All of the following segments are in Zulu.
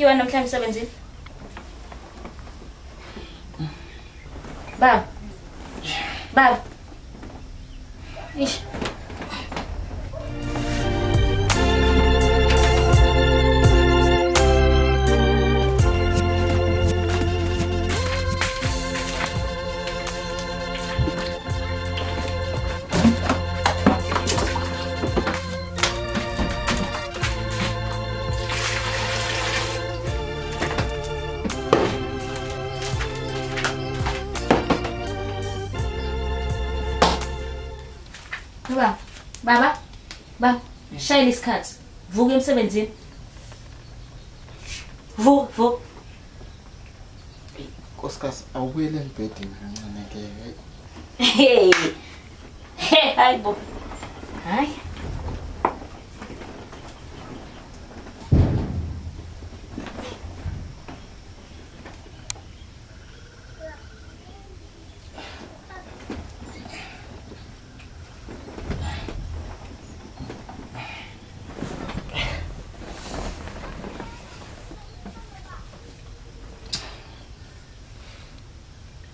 Akuyiwa namhlanje emsebenzini? Baba. Baba. Eish. Baba, baba, baba, shayela isikhathi. Vuka emsebenzini. Vuka, vuka. Nkosikazi awubuyele embhedeni kancane ke. Hey. Hey, hayi bo. Hayi.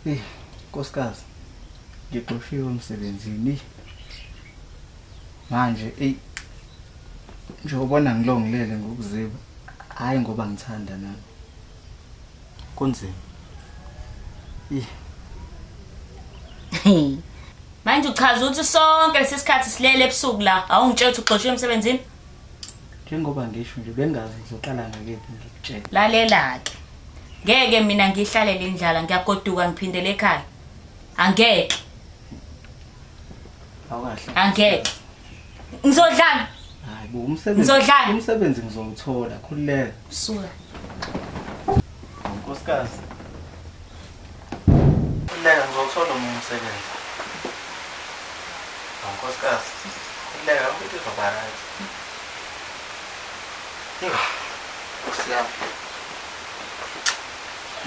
Hey, nkosikazi. Ngixoshiwe emsebenzini. Manje ey nje ubona ngilongilele ngokuziba. Hayi ngoba ngithanda nami. Kunzima. Ih, Manje uchaza ukuthi sonke lesi sikhathi silele ebusuku la, awungitshela ukuthi uxoshiwe emsebenzini? Njengoba ngisho nje bengazi ngizoqala ngakephi ngikutshele. Lalela ke. Ngeke mina ngihlalele indlala, ngiyagoduka ngiphindele ekhaya. Angeke, Awukahle. angeke. Ngizodlala. Hayi bo umsebenzi. Ngizodlala. Umsebenzi ngizowuthola, khululeka. Suka. Nkosikazi. Khululeka ngizowuthola omunye umsebenzi. Nkosikazi. Khululeka yonke into izoba right. Yho, Nkosi yami.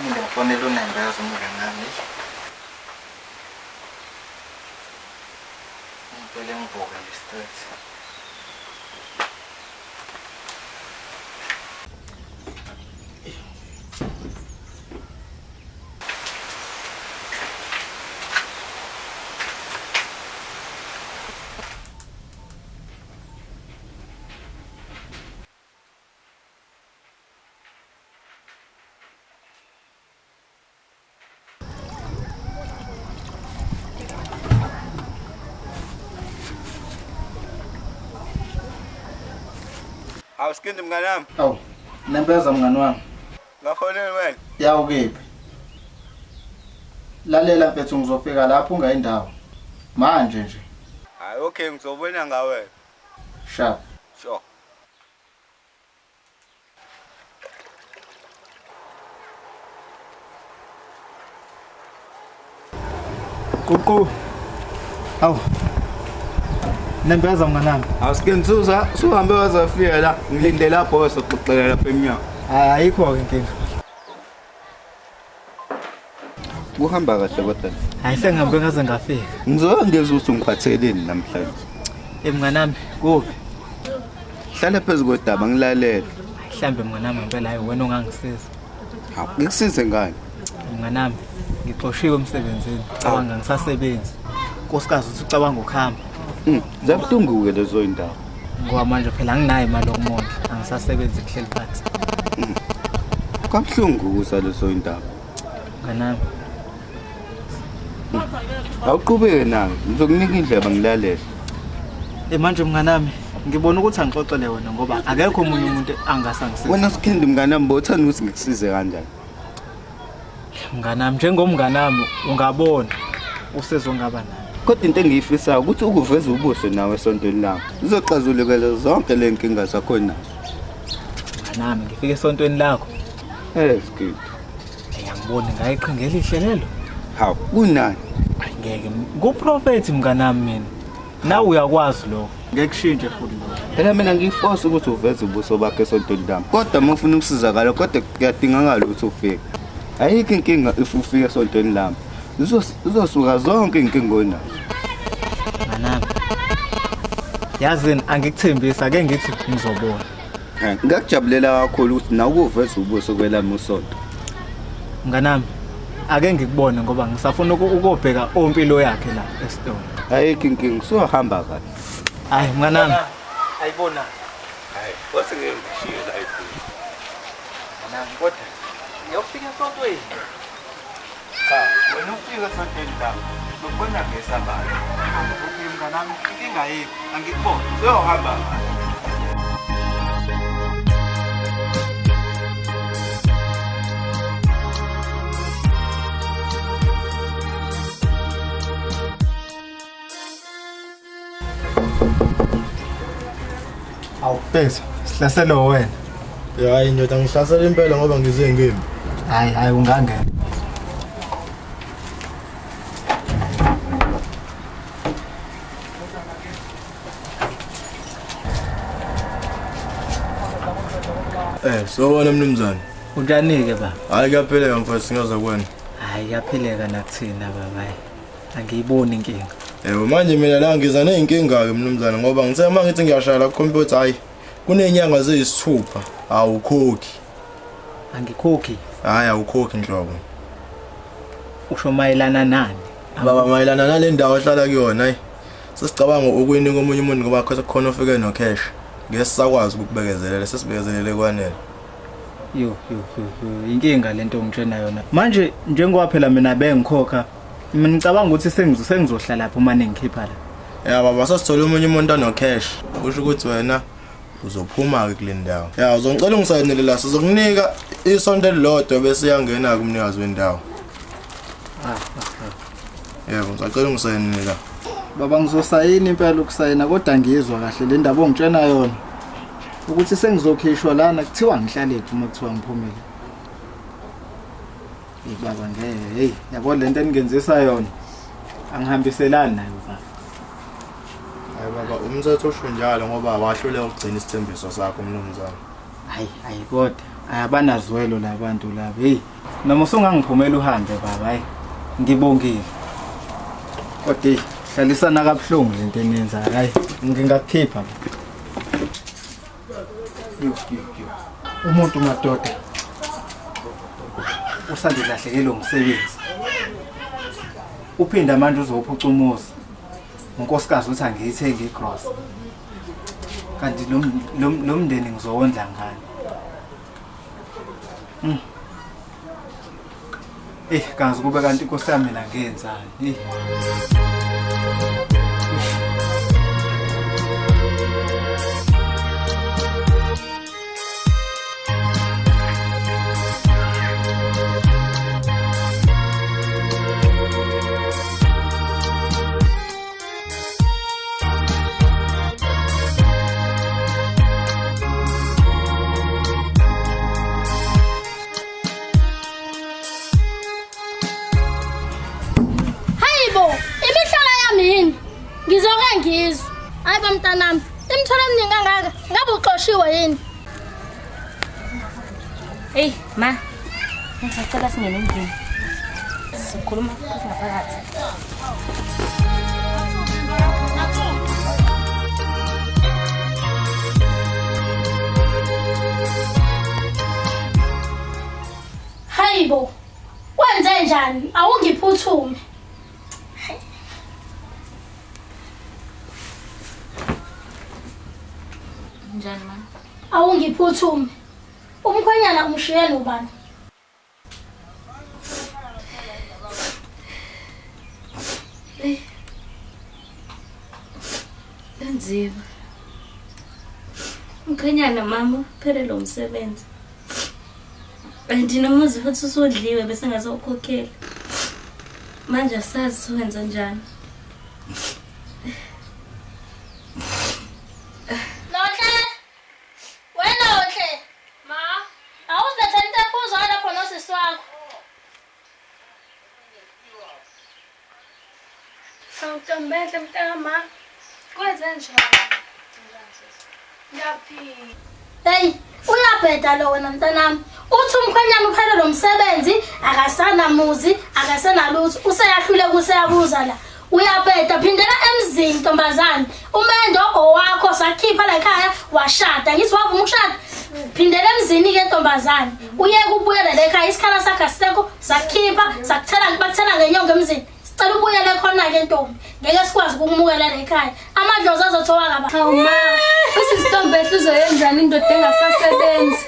Mina ngifonela unembeza umngani wami. Ngivele ngivuke nje straight. Awu Skindi mngani wami. Awu, nembeza mngani wami. Ngafonela wena. Yawu kephi? Lalela mfethu ngizofika lapho ungayindawo. Manje nje. Hayi okay ngizobona ngawe. Sharp. Sure. Guqu. Awu. Nembeza mngani wami. Awu Skindi suza suhambe wazofika la ngilinde lapho soxoxela lapha emnyango. Hayi ayikho ke inkinga. Kuhamba kahle kodwa. Hayi sengihambe ngaze ngafika. Ngizongeza ukuthi ungiphatheleni namhlanje. Eh mnganami, kuphi? Hlala phezu kodaba ngilalele. Mhlambe mnganami ngempela hayi wena ongangisiza. Hawu ngikusize ngani? Mnganami, ngixoshiwe emsebenzini. Cabanga ngisasebenzi. Nkosikazi uthi ucabanga ukuhamba. Zabuhlungu-ke lezo y'ndawo. Ngoba manje phela anginayo imali yokumondla, angisasebenzi kuhleli phansi. Kwabuhlungu ukusa lezo y'ndaba. Mnganami, Awuqhubeke nayo, ngizokunika indleba ngilalele. eh manje mnganami, ngibona ukuthi angixoxele wena ngoba akekho omunye umuntu angasangisiza. Wena Skhindi mnganami bowuthanda ukuthi ngikusize kanjani? Mnganami, njengomnganami ungabona usezongaba nayo. Kodwa into engiyifisayo ukuthi ukuveza ubuso nawe esontweni lami. Uzoxazulukela zonke le nkinga zakho nazo. Mnganami, ngifike esontweni lakho. Eh Skhindi. Hey, angiboni ngayiqhinga elihle lelo. Hawu, kunani? Ayi ngeke, nguprofethi mnganami mina. Nawe uyakwazi lokho. Ngeke kushintshe futhi lokho. Phela mina ngiyiforce ukuthi uveze ubuso bakho esontweni lami. Kodwa uma ufuna ukusizakala kodwa kuyadingakala ukuthi ufike. Ayikho inkinga if ufike esontweni lami. Zizosuka zonke iy'nkinga onazo. Mnganami. Yazini angikuthembisi ake ngithi ngizobona. Ngakujabulela kakhulu ukuthi nawe uveze ubuso kwelami usonto. Mnganami, ake ngikubone ngoba ngisafuna ukobheka ompilo yakhe la esitolo. Ayikho inkinga, usuhamba kahle. Hayi mnganami. Ayibona. Hayi, wase ngeke ngishiye la ekhaya. Mnganami kodwa ngiyofika esontweni. Cha, wena ufika esontweni la. Ngikubona ngesabala. Okay mnganami, inkinga yiphi? Angikuboni. Uyohamba kahle. Awubhekho, sihlasele wena. Hayi ndoda ngihlasela impela ngoba ngize ngimi. Hayi hayi ungangena. Sawubona mnumzane. Unjani-ke baba? Hayi kuyaphileka mfowethu singaza kuwena. Hayi kuyaphileka nakuthina baba. Hayi. Angiyiboni inkinga. Yebo manje mina la ngiza nezinkinga-ke mnumzane ngoba ngithe uma ngithi ngiyashaya la kukhompyutha hayi kunezinyanga zeyisithupha awukhokhi. Angikhokhi. Hayi awukhokhi nhlobo. Usho mayelana nani? Baba mayelana nale ndawo ohlala kuyona hayi. Sesicabanga ukuyinika omunye umuntu ngoba khona ofike no cash. Ngeke sisakwazi ukukubekezelela sesibekezelele kwanele. Yo yo yo yo inkinga lento ongitshena yona. Manje njengoba phela mina bengikhokha mina ngicabanga ukuthi sengizohlala lapho uma ningikhipha la. Ya baba sasithola omunye umuntu ono cash. Kusho ukuthi wena uzophuma ke kule ndawo. Ya uzongicela ungisayinele la sizokunika isonto elilodwa bese iyangena kumnikazi wendawo. Yebo ngisacela ungisayinele la. Baba ngizosayina impela ukusayina kodwa ngizwa kahle le ndaba ongitshena yona. Ukuthi sengizokhishwa lana kuthiwa ngihlale phi uma kuthiwa ngiphumile. Hey baba ngeke, hey yabo lento eningenzisa yona. Angihambiselani nayo baba. Hayi baba umthetho usho njalo ngoba wahluleka ukugcina isithembiso sakho mnumzane. Hayi hayi kodwa abanazwelo labantu laba. Hey noma usungangiphumela uhambe baba hayi ngibongile. Kodwa hey hlalisana kabuhlungu lento eniyenzayo hayi ngingakukhipha. Yo yo yo. Umuntu madoda usande lahlekelwe umsebenzi. Uphinda manje uzophuca umuzi. Unkosikazi uthi angiyithenge igross. Kanti lo mndeni ngizowondla ngani? Kazi kube kanti inkosi yami mina ngenzani? Ngizoke ngizwe. Hayi bo mntanami, imithwalo eminingi kangaka, ngabe uxoshiwe yini? Hey ma, ngisacela singene endlini. Sikhuluma ngaphakathi. Hayibo, wenze njani? Awungiphuthume. Njani ma? Awungiphuthume. Umkhwenyana umshiye nobani? Kanzima. Umkhwenyana mama uphelele umsebenzi. Kanti nomuzi futhi usudliwe bese ngasawukhokhela. Manje asazi siwenza njani. Nohle. Wena Nohle. Ma, awuzilethele into ephuzwayo lapho nosisi wakho. Ntombenhle mntama. Kwenze njani? Ngiyaphila. Hey, uyabheda lo wena mntanami. Uthi umkhwenyana uphelele umsebenzi, akasanamuzi, akasenalutho, useyahluleka useyabuza la. Uyabheda, phindela emzini ntombazane. Umendo owakho sakhipha la ekhaya washada. Ngithi wavuma ukushada. Phindela emzini ke ntombazane. Uyeke ubuyele la ekhaya isikhala sakho asisekho sakhipha sakuthela bakuthela ngenyongo emzini. Sicela ubuyele khona ke ntombi. Ngeke sikwazi ukumukela la ekhaya. Amadlozi azothoka kaba. Hawu ma, usisi Ntombehle uzoyenzani indoda engasasebenzi?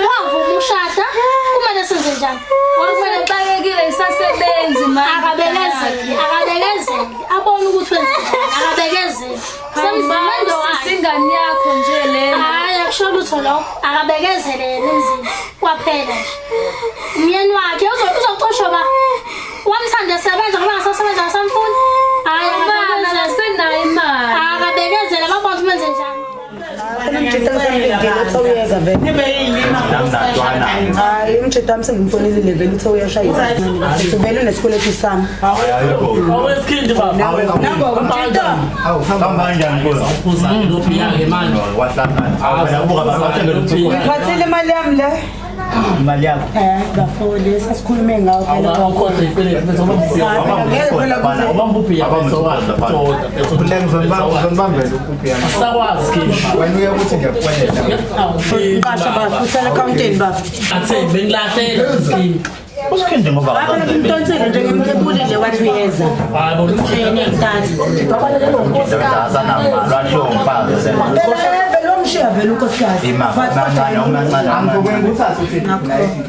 Wavuma ushada. Kumele senze njani? Kumele xakekile isasebenzi ma. Akabekezeli, akabekezeli. Abone ukuthi wenza njani, akabekezeli. Semzimendo wakhe. Singane yakho nje lena. Hayi akusho lutho lokho. Akabekezele yena emzini. Kwaphela nje. Umyeni wakhe uzoxoshwa ba. Wamthanda esebenza ngoba ngasasebenza akasamfuni. Hayi Bana akabekezele. asenayo imali. Akabekezele babona ukuthi menze njani. Umjita ngisamlindile uthi uyeza vele. Hayi umjita wami sengimfonile vele uthi uyashayisa. Uthi vele unesikweletu sami. Awesikhindi baba. Nango umjita. Ngiphathele imali yami le. Imali yakho. Bafo le sasikhulume ngawo phela. Ngizonibambela ukuphi yami. Asakwazi ke. Wena uye ukuthi ngiyakukweleta. Ngiqasha bafo uhlala accounteni bafo. Athe bengilahlela isikhindi. Usikhindi ngoba Hayi phela ngimtonsile nje ngimkhebulile wathi uyeza. Hayi bo. Ntathu. Phela vele wamshiya vele unkosikazi. Angizokwenza uthathe uthi nayo inkinga.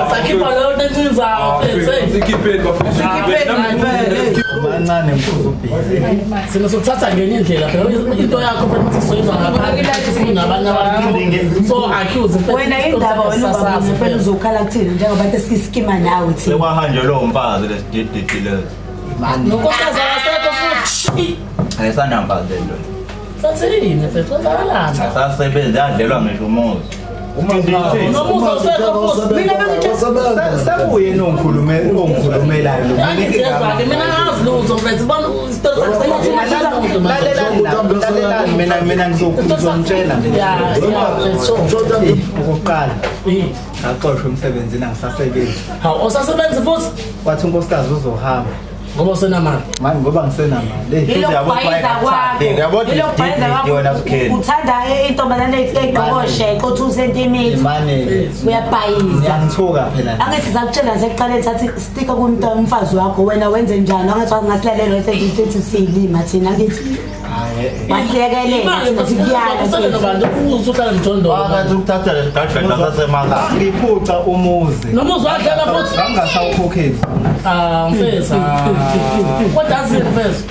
Sakhipha leyo nto encinzayo. Mancane mkhuzu ubhizi. Sina sokuthatha ngenye indlela phela into yakho phela mase soyizwa ngaphandle nabanye abantu. So accuse Wena indaba wena ubaba phela uzokhala kuthini njengoba bathi siskima nawe thina. Sekwahanjelwa umfazi lesidididi leso. Nonkosikazi akasekho futhi. Ayisanamfazi lento. Sathini mfethu kwenzakalani? Asasebenzi adlelwa ngisho umuzi. Nomuzi awusekho futhi. Mina bengithe Sekuyena ongikhulumelayo lo. Angizezwa-ke mina ngazi lutho mfethu bona isitori sakhe sengazi manje. Lalelani mina ngizomtshela. Ya, ya, mfethu. Okokuqala ngaxoshwa emsebenzini angisasebenzi. Hawu, awusasebenzi futhi? Wathi unkosikazi uzohamba. Ngoba usenamali. Manje ngoba ngisenamali. Yilokubhayiza kwakho. Yilokubhayiza kwakho. Uthanda intombazane egqokoshe qothu 2 cm. Imane. Uyabhayiza. Ngiyangithuka phela. Angithi sakutshela nje ekuqaleni sathi stika kumuntu umfazi wakho wena wenze njani angathi wangasilalela wethe siyilima thina angithi wasiyekelela thina sikuyala Usele nobantu usuhlala emjondolo. Wakathi ukuthatha lesigadlela sasemakhaya. Ngiphuca umuzi. Nomuzi wadlela futhi. Ngangasawukhokheli. Ah, mfethu. Kodwa azini mfethu.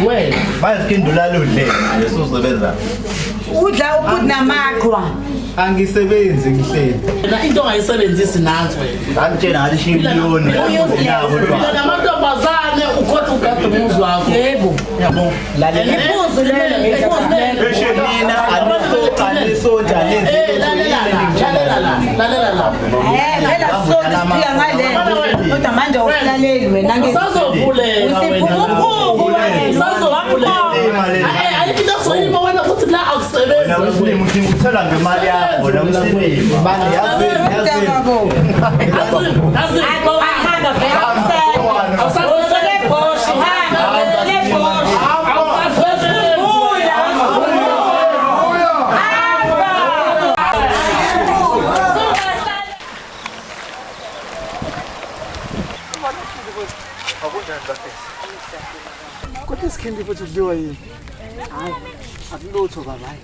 Wena. Manje sikhindi ulala udle manje ususebenza. Udla uphut namaqhwa. Angisebenzi ngihleli. Wena into ongayisebenzisi nansi wena. Ngangitshela ngathi shimiliyoni. Phila namantombazane ukhotha ugade umuzi wakho. Yebo. Yabo. Iphuzu lelo, iphuzu lelo. Mina aniso alenzi. Eh, lalela la, lalela la, lalela la. Phela sonke siphila ngale kodwa manje awusilaleli wena angithi. Usazovuleka wena. Usiphukuphuku wena. Usazovuleka. Eh, ayikho into ozoyima wena futhi la akusebenzi. Wena usilima uthi uthola ngemali yakho wena usilima. Manje yazini yazini. Yazi, Ahamba vele awusekho. Uselebhoshi hamba uselebhoshi. Kodwa isikhindi futhi udliwa yini? Hayi, akulutho baba hayi.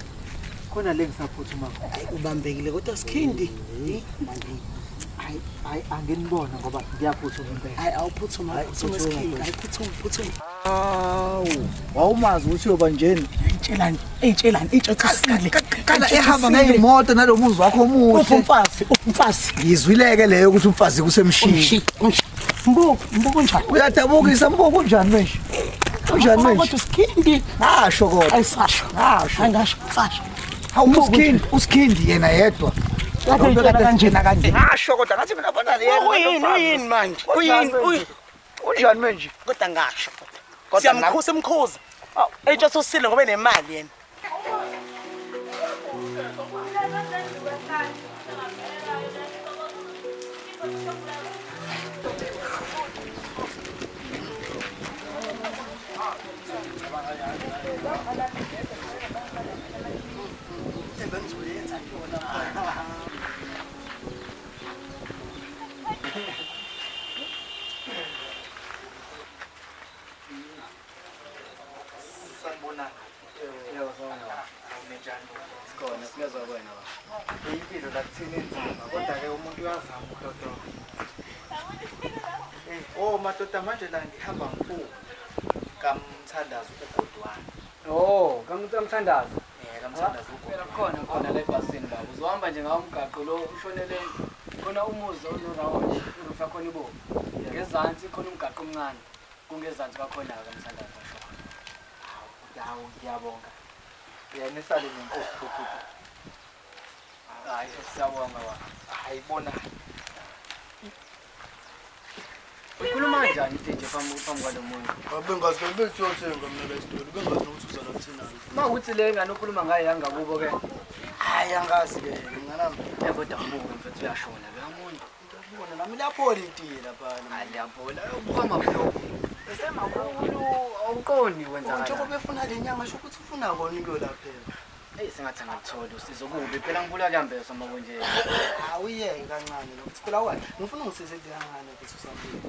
Khona le ngisaphuthuma. Ubambekile kodwa sikhindi. Hayi, hayi anginibona ngoba ngiyaphuthuma impela. Hayi awuphuthuma, phuthuma sikhindi. Hayi phuthuma, phuthuma. Hawu, wawumazi ukuthi uyoba njena. Itshelani, itshelani, itshotsisile. Kana ehamba ngeyimoto nalomuzi wakho omuhle. Umfazi, umfazi. Ngizwileke leyo ukuthi umfazi kusemshini. Mbuku, mbuku njani? Uyadabukisa mbuku kunjani manje? Kunjani manje? Kodwa sikhindi. Ngasho kodwa. Ayisasho. Ngasho. Angasho, sasho. Hawu uSkhindi, uSkhindi yena yedwa. Lapho Ubekade kanjena kanje. Ngasho kodwa ngathi mina bona yena. Uyini, uyini manje? Uyini, uyini? Unjani manje? Kodwa ngasho. Siyamkhuza imkhuza. Eyitsho usile ngoba enemali yena. Sikhona singezwa kwena baba. Impilo la kuthina inzima kodwa ke umuntu uyazama ukutotoka. Oh madoda manje la ngihamba ngiphuma kamthandazo uGodwana. Oh, kamthandazo. Kamthandazo uGodwana. Khona khona la ebhasini baba. Uzohamba nje ngawo umgaqo lo ushonele khona umuzi onorawundi urufa khona ibo. Ngezansi khona umgaqo omncane. Kungezansi kwakhona kamthandazo asho. Hawu, ngiyabonga. Uyanisale nenkosi futhi. Hayi, siyabonga baba. Hayi bona. Ukhuluma kanjani DJ phambi kwalo muntu? Bengazi bengiyothenga mina la esitolo, bengazi ukuthi uzalathina. Mawukuthi le ngane ukhuluma ngayo yangakubo ke. Hayi angazi ke, nganami. Kodwa mbuka mfethu uyashona lo muntu. Ngiyabona nami laphola intiye lapha. Hayi liyaphola, ubuka amabhloko. Esemakhulu awuqondi wenza kanjani. Njengoba efuna le nyanga sho ukuthi ufuna kona ukuyolaphela. Hey singathi angathola usizo kubi phela ngibula kuyambesa uma kunje. Awuyeke kancane lokho. Sikhula kwani? Ngifuna ungisize kancane ukuthi usambile.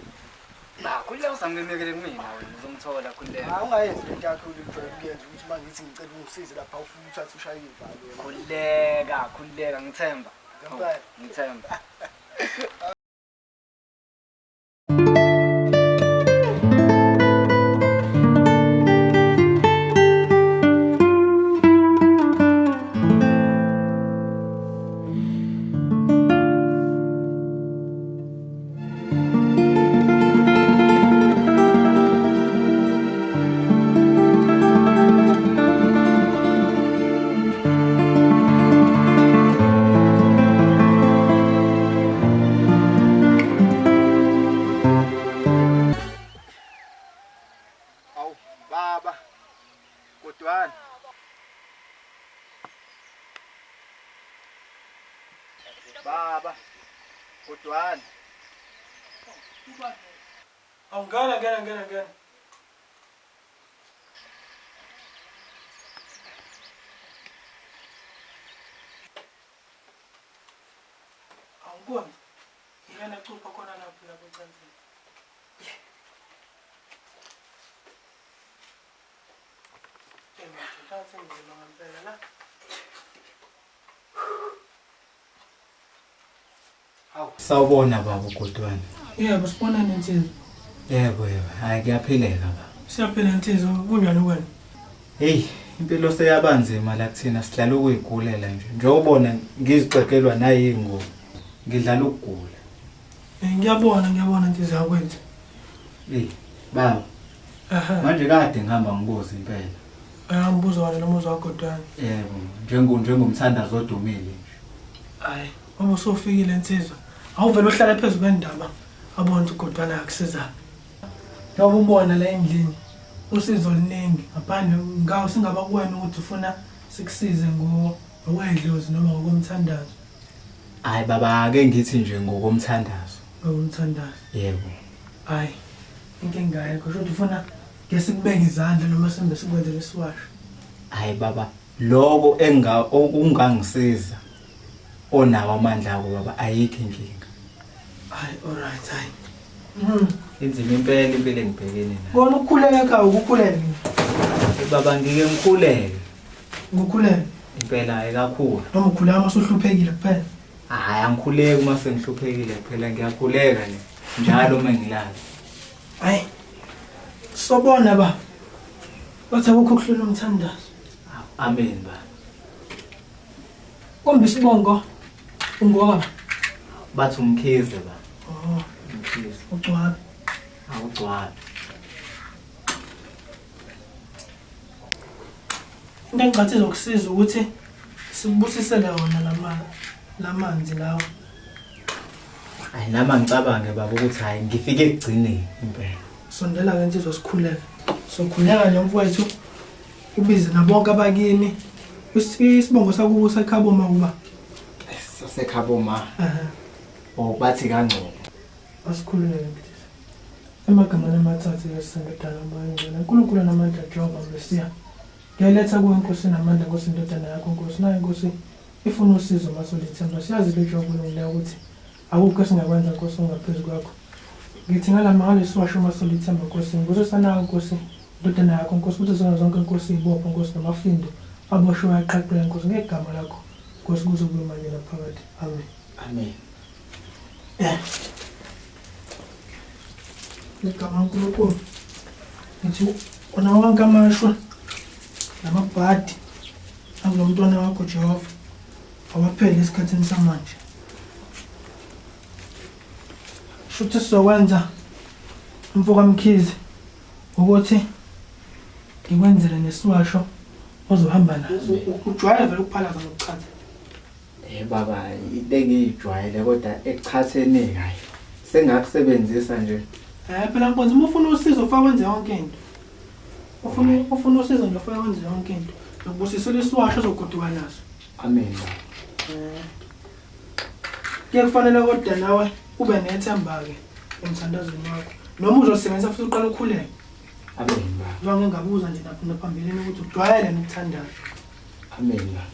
Na, khuleka usamemekele kumina wena uzomthola khuleka. Hayi ungayenzi lento yakho ulujwayele ukuyenza ukuthi uma ngithi ngicela ungisize lapha ufuna uthathe ushaye ivalo. Khuleka, khuleka ngithemba. Ngempela. Ngithemba. Baba Godwana. Baba Godwana. Awungena ngena ngena ngena. Awuboni. Ngena cupha khona lapho lapho ecansini. Sawubona baba uGodwana. Yebo, sibonane insizwa. Yebo yebo, hayi kuyaphileka baba. Siyaphila insizwa, kunjani wena? Hey, impilo seyabanzima la kuthina sihlala ukuyigulela nje. Njengobona ngizixekelwa nayingubo. Ngidlala ukugula. Ngiyabona, ngiyabona insizwa yakwenza. Hey, baba. Aha. Manje kade ngihamba ngibuza impela. Angibuza wena nomuzi wakho Godwana. Yebo, njengomthandazo odumile nje. Hayi, ngoba usufikile insizwa. Awuvele uhlale phezulu kwendaba abone ukuthi uGodwana akusiza. Njengoba ubona la endlini usizo oluningi ngaphandle ngawo singaba kuwena ukuthi ufuna sikusize ngokwedlozi noma ngokomthandazo. Hayi baba, ake ngithi nje ngokomthandazo. Ngokomthandazo. Yebo. Hayi, inkinga ayikho. Kusho ukuthi ufuna ke sikubeke izandla noma simbe sikwenzele isiwasho. Hayi baba, lokho okungangisiza onawo amandla akho baba ayikho inkinga. Hayi, alright, hayi. Inzima impela impilo engibhekene nayo. Kona ukukhuleka ekhaya ukukhuleka. Baba ngike ngikhuleke. Ngukhuleke. Impela hayi kakhulu. Noma ukhuleka uma usuhluphekile kuphela. Hayi angikhuleki uma sengihluphekile kuphela, ngiyakhuleka nje njalo uma ngilala. Hayi. Sobona ba. Bathi akukho ukuhlula umthandazo. Amen ba. Kombi isibongo ungoba. Bathi umkhize ba. Oh, umkhize. Ugcwabe. Awugcwabe. Into engicathi izokusiza ukuthi sikubusisele wona lamanzi lawo. Hayi nami angicabange baba ukuthi hayi ngifike ekugcineni impela. Sondela ke insizwa sikhuleke. Sokhuleka nje mfowethu ubize nabonke abakini. Isibongo sakubo sekhabo makuba. Sasekhabo ma. Ehhe. Oh bathi kangcono. Asikhululeke mfundisi. Emagameni amathathu Yesu ndodana kaMoya uNkulunkulu namandla Jehova Mesiya. Ngiyayiletha kuwe Nkosi namandla Nkosi indodana yakho Nkosi nayo Nkosi ifuna usizo masolithemba siyazi le Jehova olungileyo ukuthi akukho esingakwenza Nkosi ongaphezu kwakho. Ngithi ngalama ngalesiwasho masolithemba Nkosi ngibusisa nawe Nkosi indodana yakho Nkosi ukuthi zona zonke Nkosi ibopho Nkosi namafindo aboshwe aqaqeke Nkosi ngegama lakho Nkosi kuze kube manje naphakade. Amen. Amen. Ngegama kaNkulunkulu ngithi wona wonke amashwa namabhadi akulo mntwana wakho Jehova awaphele esikhathini samanje. Shuthi sizokwenza mfo kaMkhize ukuthi ngikwenzele nesiwasho ozohamba naso. Ujwayele vele ukuphalaza nokuchatha. Eh baba into engiyijwayele kodwa ekuchatheni hayi sengakusebenzisa nje. Phela nkonzo uma ufuna usizo ufake wenze yonke into. Ufuna usizo nje ufake wenze yonke into. Nokubusisela isiwasho ozogoduka naso. Amen baba. Kuye kufanele kodwa nawe ube nethemba-ke emthandazweni wakho. Noma uzosebenzisa futhi uqale ukhuleke. Amen baba. Njengoba ngike ngabuza nje naphambilini ukuthi ujwayele nokuthandaza. Amen baba.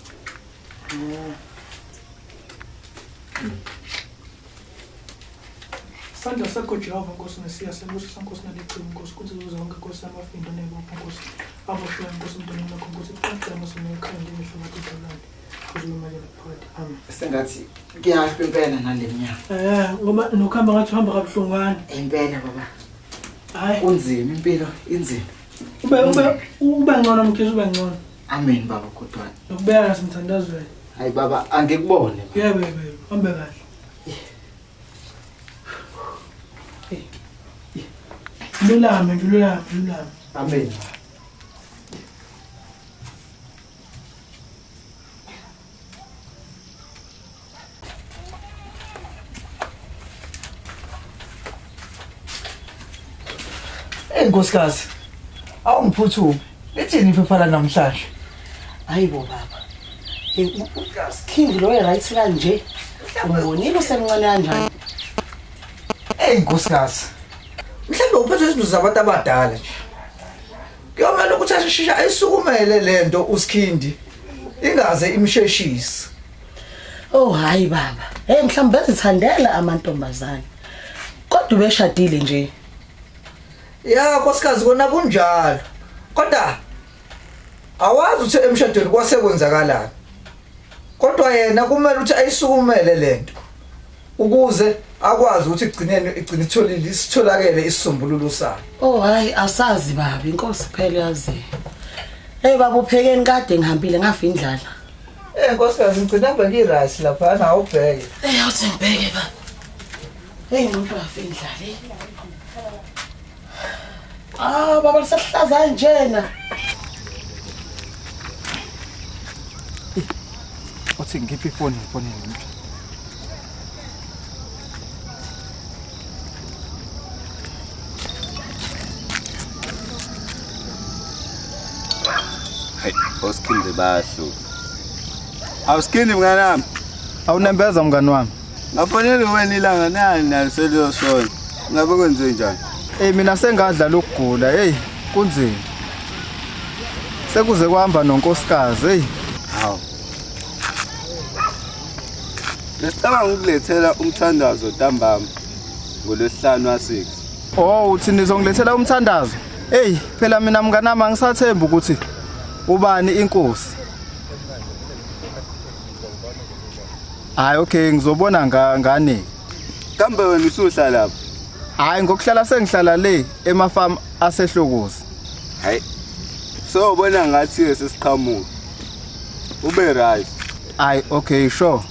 Sandla sakho Jehova Nkosi Mesiya sebusisa Nkosi nalichibi Nkosi kuthi zuze zonke Nkosi amafindo nebopho Nkosi aboshiwe Nkosi emntaneni wakho Nkosi iqaqe amasono ekhaya ngemihla ngathi zamnandi kuze kube manje naphakade. Amen. Sengathi kuyahlwa impela nale minyaka. Ngoba nokuhamba ngathi uhamba kabuhlungwana. Impela baba. Hayi. Kunzima impilo inzima. Ube ngcono Mkhize ube ngcono. Amen baba kodwa. Nokubeka nasemthandazweni. Hayi baba angikubone. Yebo yebo hambe kahle. Lulame nje lulame lulame. Amen. Hey nkosikazi, awungiphuthume. Lithini iphepha la namhlanje? Hayibo baba. King lo right kanje. Umbonile usemncane kanjani? Hey nkosikazi. Mhlawumbe uphethwe izinto zabantu abadala nje. Kuyomela ukuthi asheshe ayisukumele lento uSkhindi. Ingaze imsheshise. Oh hayi baba. Hey mhlawumbe bezithandela amantombazane. Kodwa ubeshadile nje. Ya nkosikazi kona kunjalo. Kodwa awazi ukuthi emshadweni kwase kwenzakalani. Kodwa yena kumele ukuthi ayisukumele lento ukuze akwazi ukuthi igcineni igcine itholile isitholakele isisombululo sayo. Oh hayi asazi baba inkosi phela yazi. Hey baba uphekeni kade ngihambile ngafa indlala. Eh nkosikazi ngigcina ngibheke i-rice lapha awubheke. Hey awuthi ngibheke baba. Hey umuntu wafa indlala. Ah baba lisahlaza njena. Uthi ngikhiphe ifoni ngifonele. Hayi, oSkhindi bayahluka. AwuSkhindi mngani wami. Awunembeza mngani wami. Ngafonela wena ilanga nani nalo seliyoshona. Ngabe kwenze njani? Hey mina sengadla lokugula, hey kunzima. Sekuze kuhamba nonkosikazi, hey. Hawu. Besicabanga ukulethela umthandazo ntambama ngolwesihlanu wa6. Oh uthi nizongilethela umthandazo? Hey phela mina mnganami angisathembi ukuthi ubani inkosi. Hayi okay ngizobona ngane. Kambe wena usuhlala lapha? Hayi ngokuhlala sengihlala le emafarm aseHlokozi. Hayi. So ubona ngathi sesiqhamuka. Ube right. Hayi okay sure.